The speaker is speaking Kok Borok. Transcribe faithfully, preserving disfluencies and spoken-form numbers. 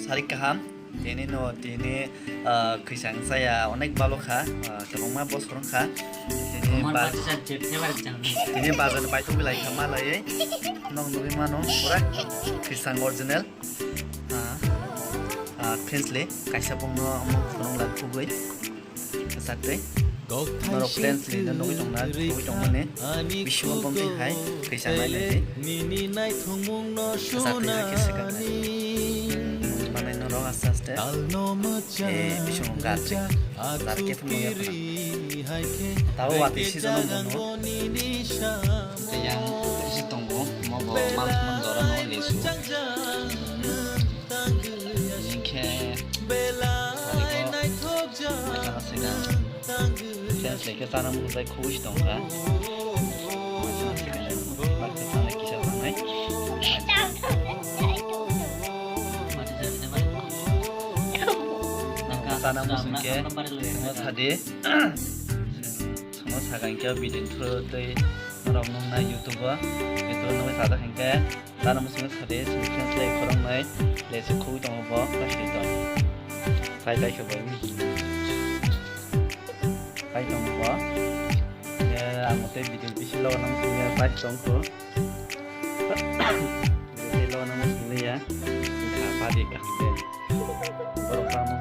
Sarik kaham, tini no, tini, ah, khwisang saya onek balo kha, ah, kwbangma bosor wng kha. Tini Roman ba-, Patricia Jepte bai chang. Tini bazar bai tong bilai kha malai. Nok nugui mano, pura khwisang original. Ah, ah, friends le, kaisa bongno omo phunuk lai khugui. Kwchak tei norok friends ni no nugui tongna, nugui tongmani bisingo bongtwi hai khwisang nai nai di. Kwchak twi hai khe swkang nai. Manai norok aste aste. Eh, bisingo gar twi. Gar khe phunuk ya phano. Tabo watwi season o bono. Tei yang isi tongo, mobo mal thumang jora no lesu. Hingkhe, friends lekhe chana mung jai khoboi si tongkha. Bakhe chana kisa tangnai. Chana mung singkhe, mo sadi. Sono sakang khe bidin thro tei norok nukna YouTube o. YouTube o nugwi sajak hinkhe. Tano muchungwi sadi, chwng friends lai khoroknwi, lesi khugwi tongo bo, plastic tong. Phai tai khe bo. Phai tongo bo. Ye, ang tei video bisi logo nang sungya, phai tong kho. Video tei logo nang sungya. Kha padi kaham de. Borok kaham